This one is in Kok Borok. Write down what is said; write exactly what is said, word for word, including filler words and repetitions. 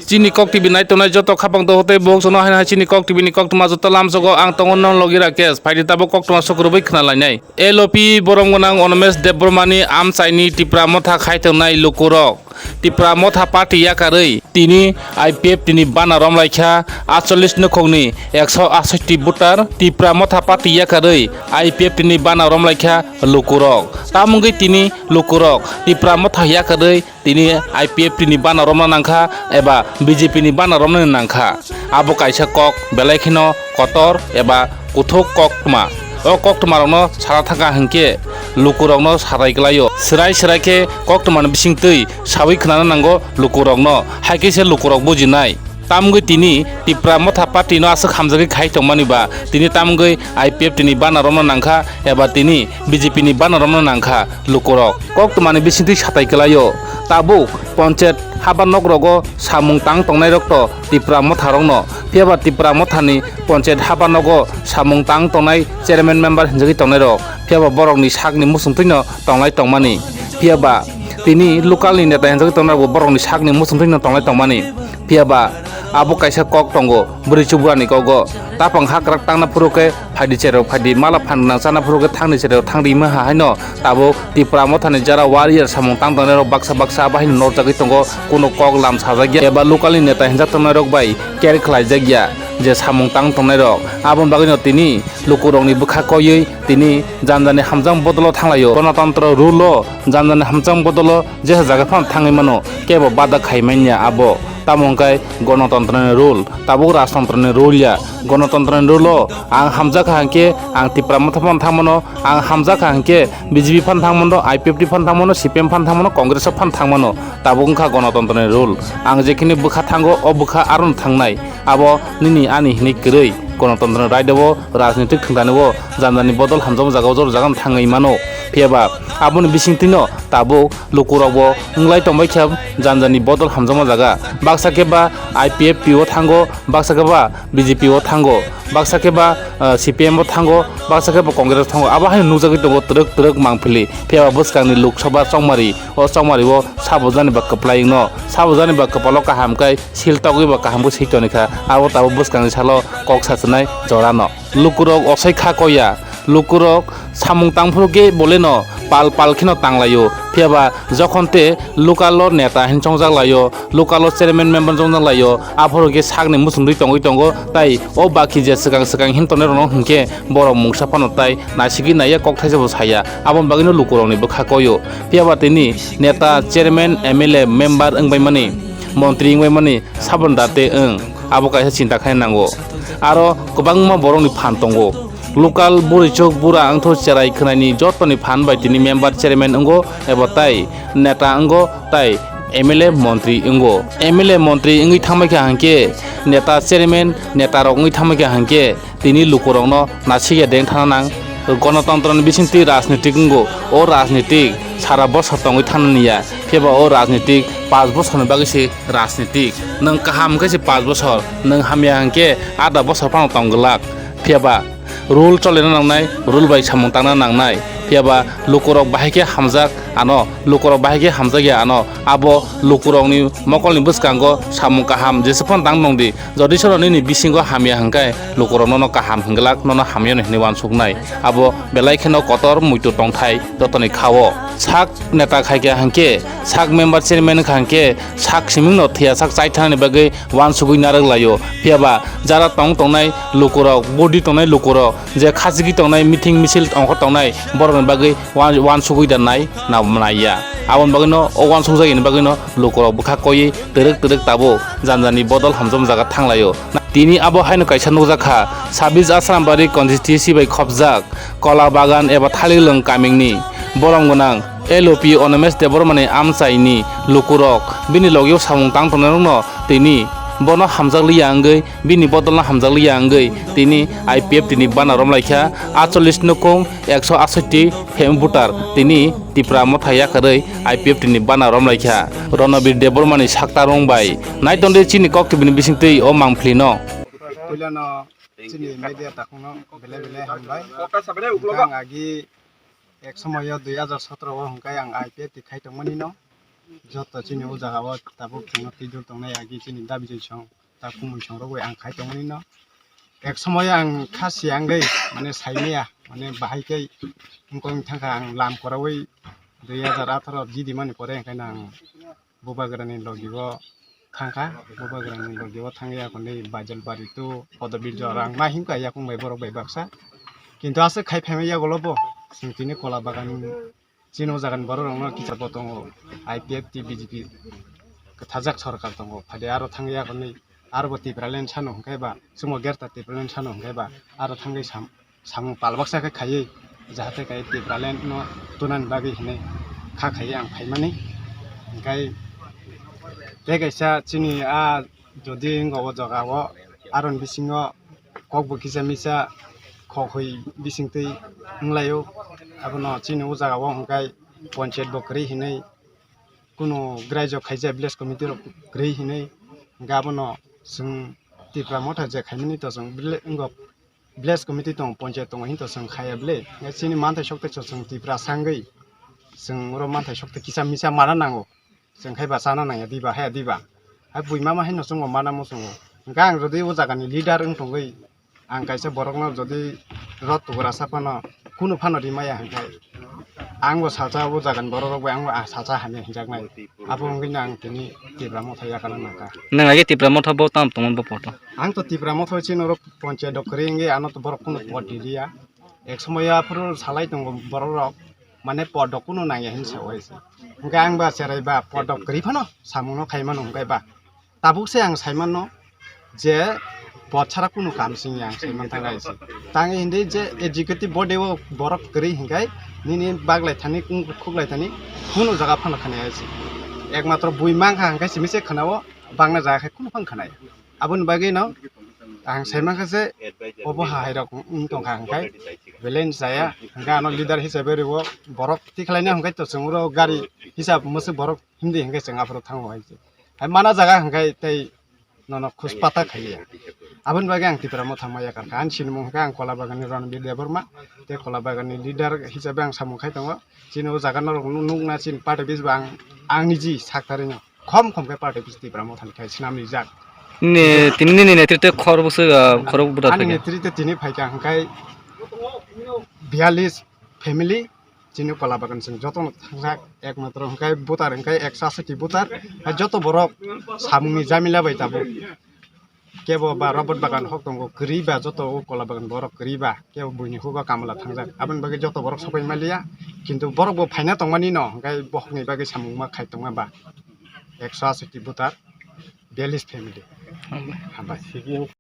Chini Kok T V nai tongnai joto khapang dohotei bohok sono haino hai chini Kok T V ni koktwma joto lamsogo ang tongo non logi Rakesh. Phaidi tabuk koktwma sukrubui khna lainai. L O P borom gwnang Onomesh Debbarmani amchaini Tipra motha khai tongnai lukurok. Tipra motha party yakarwi tini I P F T ni bana romlaikha atchollish nukhungni ekso asotti voter. Tipra motha party yakarwi I P F T ni bana romlaikha lukurok. Tamungwi tini lukurok Tipra motha yakarwi tini I P F T ni bana romna nangkha eba B J P ni bana romna nangkha. Abo kaisa kok belai kheno kotor eba kuthuk koktwma. O koktwmarokno sara thangkha hinkhe lukurokno sarai klaio. Swrai swrai khe koktwmani bisingtwi sawi khnana nango lukurokno, hai khe se lukurok bujinai. Tamgwi tini Tipra motha party no aswk hamjagwi khai tongmani ba, tini tamgwi I P F T ni bana romna nangkha eba tini B J P ni bana romna nangkha lukurok. Koktwmani bisingtwi satai klaio. Tabuk ponchet haba nokrogo samung tang tongnairok to Tipra motharokno. Phiyaba Tipra mothani ponchet haba nogo samung tang tongnai chairman member hinjagwi tongnairok. Phiyaba borokni sakni muchungtwino tonglai tongmani. Phiyaba tini local ni neta hinjagwi tongnairokbo borokni sakni muchungtwino tonglai tongmani. Phiyaba abo kaisa kok tongo, bwrwi chuburani kogo. Tapang hakrak tangna phuru khe phaidi cherok phaidi mala phan gwnang chana phuru khe thangni cherok thangdi ma ha haino tabuk Tipra mothani jara warrior samung tang tongnai rok baksa baksa abo haino norjagwi tongo, kuno kok lam sajak ya eba local ni neta hinjak tongnai rok bai care khlaijak ya je samung tang tongnai rok. Aboni bagwi no tini lukurokni bwkha koiwi tini janjani hamjak bodolo thanglaio. Gonotontro rule o janjani hamjak bodolo jesa jaga phano thangwi mano, kebo bada khai manya abo. Tamo hwnkhe gonotontroni rule, tabuk rajtontroni rule ya. Gonotontroni rule o ang hamjak kha hinkhe ang Tipra motha phano thangmano, ang hamjak kha hinkhe B J P phano thangmano, I P F T phano thangmano, C P M phano thangmano, Congress o phano thangmano. Tabuk wngkha gonotontroni rule. Ang jekhini bwkha thango, o bwkha arono thangnai. Abo nini ani hinwi kwrwi. Gonotontroni raida o rajnitik thwngthani o janjani bodol hamjakma jaga o jora jaga no thangwi mano. Phiyaba aboni bisingtwino tabuk lukurokbo wnglai tongbai kha janjani bodol hamjakma jaga. Baksa khe ba I P F T o thango, baksa khe ba B J P o thango, baksa khe ba, ah, C P M o thango, baksa khe ba Congress o thango. Abo haino nukjagwi tongo twrwk twrwk mangpili. Phiyaba bwskangni Lok Sabha chongmari, o chongmari o sabo jani ba kwplai wngno, sabo jani ba kwpalo kaham khe sil togwi ba kaham khe swi toni kha. Abo tabuk bwskangni salo kok sachinai jorano. Lukurok osai kha koya, lukurok samung tang phuru khe boleno pal pal kheno tanglaio. Phiyaba jokhon te local o neta hin chongjak laio, local o chairman member chongjak laio, aphuru khe sakni muchungtwi tongwi tongo, tai o baki je swkang swkang hin tongnai rokno hinkhe borok mungsa phano tai naisigwi naiya, kok thaisa bo saya, aboni bagwino lukurokni bwkha koio. Phiyaba tini neta, chairman, M L A, member wngbaimani, montri wngbaimani, saboni date wng, abo kaisa chinta khaina nango. Aro kwbangma borokni phan tongo. Local bwrwichuk bura wngthok cherai khwnaini jotoni phan bai tini member chairman wngo eba tai neta wngo tai M L A montri wngo. M L A montri wngwi thangbai kha hinkhe neta chairman netarok wngwi thangbai kha hinkhe tini lukurokno nasikya deng thana nang. Gonotontroni bisingtwi rajnitik wngo. O rajnitik sara bosor tongwi thanani ya. Phiyaba o rajnitik panch bosorni bagwi se rajnitik. Nwng kaham hwnkhe se panch bosor, nwng hamya hwnkhe ada bosor phano tong glak. Phiyaba rule cholina nangnai, rule bai samung tangna nangnai. Phiyaba lukurok bahai khe hamjak ano, lukurok bahai khe hamjakya ano. Abo lukurokni mokolni bwskango samung kaham jesa phano tang tongdi. Jodi sono nini bisingo hamya hwnkhe lukurok nono kaham hwnglak, nono hamyano hinwi uansuknai. Abo belai kheno kotor muitu tongthai jotoni kha-o. Sak neta khaikha hwnkhe, sak member chairman wngkha hwnkhe, sak simingno thwiya sak chaithanani bagwi uansugwi narwk laio. Phiyaba jara tong tongnai lukurok, body tongnai lukurok, je khachigwi tongnai, meeting misil ongkha tongnai, borokni bagwi uan-, uansugwi da nai na naiya. Aboni bagwino o uansukjakya ni bagwino lukurok bwkha koiwi twrwk twrwk tabuk janjani bodol hamjakma jaga thanglaio. Tini abo haino kaisa nukjak kha, sabis Asrambari constituency bai khopjak Kola Bagan eba Thalilwng kamingni borom gwnang L O P Onomesh Debbarmani amchaini lukurok bini logio samung tang tongnairokno tini bono hamjakliya wngwi, bini bodolno hamjakliya wngwi tini I P F T ni bana romlaikha atchollish nukhung ekso asotti voter tini Tipra motha yakarwi I P F T ni bana romlaikha Ronobir Debbarmani saktarung bai. Naitonde chini Kok T V ni bisingtwi o mangphlino. Puilano chini media takhukno belai belai hambai. Ang agi ek somoyo dui hajar sotro o hwnkhe ang I P F T khai tongmani no. Joto chini o jaga o tabuk chwngno twijol tongnai agi chini dabi jai song ta kumui song rogwi ang khai tongmani no. Ek somoyo ang kha siyang dei, mane saimaya, mane bahai khe wngkong thangkha ang lam koraui dui hajar atharo jidi mani pore, hwnkhe no ang Bubagrani logi o thangkha, Bubagrani logi o thangya kondei Baijalbari to Podobir jora ang ma himkha yakung bai borok bai baksa. Kintu aswk khai phaimaya yagulo bo chwng tini kola bagan chini o jagani borok rokno kicha bo tongo, I P F T B J P kwthajak sorkar tongo, phade aro thangya kondei aro bo Tipraland sano hwnkhe ba, chwngbo Greater Tipraland sano hwnkhe ba, aro thangwi sam-, samung pal baksa khe khaiwi, jahate khe Tipraland no tunani bagwi hinwi kha khaiwi ang phaimani. Hwnkhe tei kaisa chini a jodi wngkha o jaga o, aroni bisingo kok bo kisa misa khok hoi bisingtwi wnglaio, abono chini o jaga o hwnkhe ponchayat bo kwrwi hinwi kunu graijok khaijak village committee rok kwrwi hinwi, hwnkhe abono chwng Tipra Motha je khaimani to chwng village, wngkha village committee tongo, ponchayat tongo, hinto chwng khaiya bwle. Hwnkhe chini manthai sokte chwng Tipra sangwi chwng oro manthai sokte kisa misa mana nango, chwng khaiba chana nangya diba, haya diba. Hai bui mama haino chwngbo mana muchungo. Hwnkhe ang jodi o jagani leader wng tongwi, ang kaisa borokno jodi rot tugra sa phano, kunu phano rimaya hwnkhe, angbo salsa o jagani borok rok bai angbo, ah, salsa hamya hinjaknai. Abo wngwi no ang tini Tipra Motha yakana nangkha. Nwng agi Tipra Motha bo tamo tongmani bo poto? Ang to Tipra Motha chini oro ponchayat rok kwrwi wngwi ano to borok kunu pot riliya. Ek somoyo aphuru salai tongo borok rok, mane pot rok kunu nangya hinwi saui se. Hwnkhe ang ba cherai ba pot rok kwrwi phano samung no khaimano hwnkhe ba. Tabuk se ang saimanno je pot sara kunu kam singya ang saiman thangna isi. Tangwi hindi je executive body o borok kwrwi hinkhai nini baglai thani, kung-, khuklai thani, kunu jaga phano khani isi. Ekmatro bui mankha hinkhai simi se khwnao, bangna jaga khai kunu phang khwnaya. Aboni bagwi no ang saimankha je obo hahairok wng tongkha hinkhai belai chaya. Hinkhai ano leader hisabe rwo borok tikhlaina hinkhai to chwng oro gari hisab mwswk borok hindi hinkhai chwng aphuru thango hai se. Hai mana jaga hinkhai tei nono khuspata khaiya. Aboni bagwi ang Tipra Motha ma yakarkha. Ani sinimung hwnkhe ang Kolabagani Ranbir Debbarma. Tei Kolabagani leader hisabe ang samung khai tongo. Chini o jaga norok nu-, nukna chini party office bo ang, ang niji saktarino khom khom khe party office Tipra Mothani khai swnam rijak. Ni, tini nini netritwe khorokbwswk, ah, khorok buda ani phaikha? Netritwe tini phaikha hwnkhe biyalish family. Chini Kola Bagan chwng jotono thangjak, ekmatro hwnkhe voter hwnkhe ekso aswk ti voter, hai joto borok samungni jamila bai tabuk. Kebo ba Robert Bagan hok tongo, kwrwi ba joto o Kola Bagan borok kwrwi ba, kebo buini hugo kamla thangjak. Aboni bagwi joto borok sopai maliya, kintu borok bo phaina tongmani no, hwnkhe bohokni bagwi samung ma khai tongma ba ekso aswk ti voter, biyalish family. Hambai. Hambai.